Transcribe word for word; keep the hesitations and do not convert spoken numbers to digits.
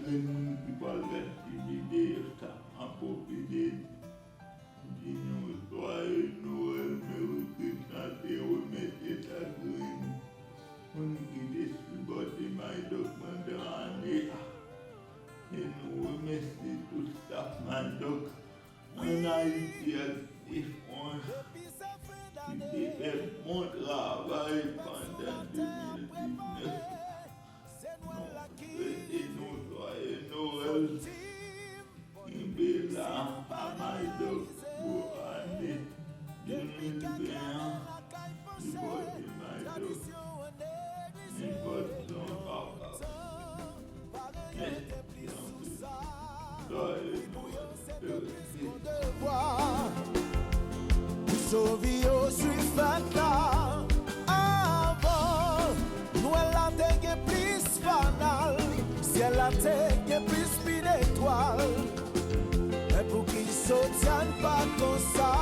Moun ki pral gad ti videyo sa, m ap pwofite di nou Joyeux Noël, Merry Christmas e remèsye chak grenn moun ki te sipòte Maydok pandan ane a. E nou remèsye tout staff Maydok ann Ayiti ak defon ki te fè bon travay pandan de mil diznèf. Nou swete nou Joyeux Noël. Kenbe la, a Maydok pou ane de mil ven an. Sipòte Maydok nenpòt jan w kapab. Mèsi anpil. Joyeux Noël. Sovi yo swi fèt la. Avan, Nwèl la te gen plis fanal, syèl la te gen plis pil etwal. Men pouki Sosyal pa konsa?